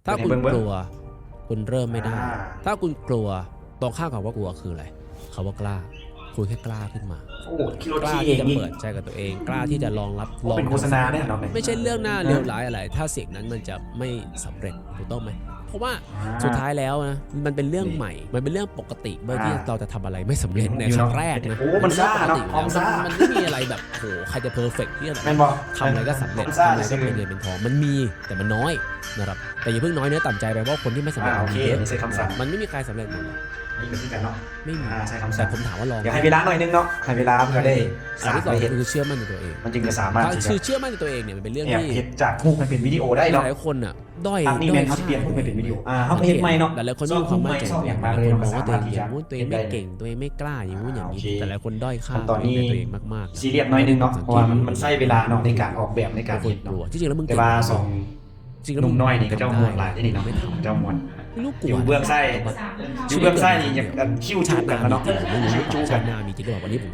ຖ້າຄຸນກົວ ຄຸນເລີ່ມໄມ່ໄດ້. ຖ້າຄຸນກົວ ຕອງຂ້າມຄຳວ່າກົວຄືອະໄລ? ຄຳວ່າກ້າ. ຄຸນແຄ່ກ້າຂຶ້ນມາ. ໂອ້ ຄິດລົດຂີ່ເອງ ກ້າທີ່ຈະເປີດໃຈກັບຕົວເອງ, ກ້າທີ່ຈະລອງຮັບ ເປັນໂຄສະນາເດ້ເນາະ. ໄມ່ໃຊ່ເລື່ອງໜ້າເລວຮ້າຍອະໄລ ຖ້າສິ່ງນັ້ນມັນຈະໄມ່ສຳເລັດ, ຖືກຕ້ອງໄໝ? ເພາະວ່າສຸດທ້າຍແລ້ວນະ ມັນເປັນເລື່ອງໃໝ່, ມັນເປັນເລື່ອງປົກກະຕິເວີຍ ທີ່ເຮົາຈະທຳອະໄລໄມ່ສຳເລັດໃນຄັ້ງແລກນະ. ໂອ້ ມັນຊ້າເນາະ ມັນໄມ່ມີອະໄລແບບ ໂອ້ ໃຄຈະເພີເຟັກທີ່ຈະແບບ ທຳອະໄລກໍສຳເລັດ, ທຳອະໄລກໍເປັນເງິນເປັນທອງ. ມັນມີ ແຕ່ມັນນ້ອຍນະຄັບ. ແຕ່ຢ່າເພິ່ງນ້ອຍເນື້ອຕ່ຳໃຈໄປ ເພາະຄົນທີ່ໄມ່ສຳເລັດ ມັນມີເຍອະ. ມັນບໍ່ມີໃຄສຳເລັດໝົດ. ມັນບໍ່ມີ. ແຕ່ຜົມຖາມວ່າລອງ ຢາກໃຫ້ເວລາໜ້ອຍໜຶ່ງເນາະ, ໃຫ້ເວລາມັນກໍໄດ້ ອັນທີສອງຄືເຊື່ອໝັ້ນໃນຕົວເອງ. ມັນຈຶ່ງຈະສາມາດ ຄືເຊື່ອໝັ້ນໃນຕົວເອງເນຍ ມັນເປັນເລື່ອງທີ່ ເຮັດຈາກຮູບໃຫ້ເປັນວິດີໂອໄດ້ເນາະ. ຫຼາຍຄົນນະ ດ້ອຍ ອັນນີ້ແມ່ນເຮົາຊິປ່ຽນຮູບໃຫ້ເປັນວິດີໂອ. ອ່າ ເຮົາກໍເຮັດໃໝ່ເນາະ. ຫຼາຍໆຄົນມີຄວາມໝັ້ນໃຈ ເຂົາມອງວ່າຕົວເອງ ໂອ້ ຕົວເອງໄມ່ເກັ່ງ, ຕົວເອງໄມ່ກ້າ ຢ່າງງູ້ນຢ່າງນີ້. ແຕ່ຫຼາຍຄົນດ້ອຍຄ່າຕົວເອງມາກໆ. ຊີຣຽສໜ້ອຍໜຶ່ງເນາະ ເພາະວ່າມັນ ມັນໃຊ້ເວລາເນາະໃນການອອກແບບ ໃນການເຮັດເນາະ. ແຕ່ວ່າສອງ ໜຸ່ມນ້ອຍນີ້ເຂົາເຈົ້າມ່ວນຫຼາຍເດ້ນີ້ເນາະ, ເຂົາເຈົ້າມ່ວນ. ຢູ່ເບື້ອງຊ້າຍ ຢູ່ເບື້ອງຊ້າຍນີ້ຢາກ ອັນ ຄິ້ວຈຸກັນເນາະ, ຄິ້ວຈຸກັນ.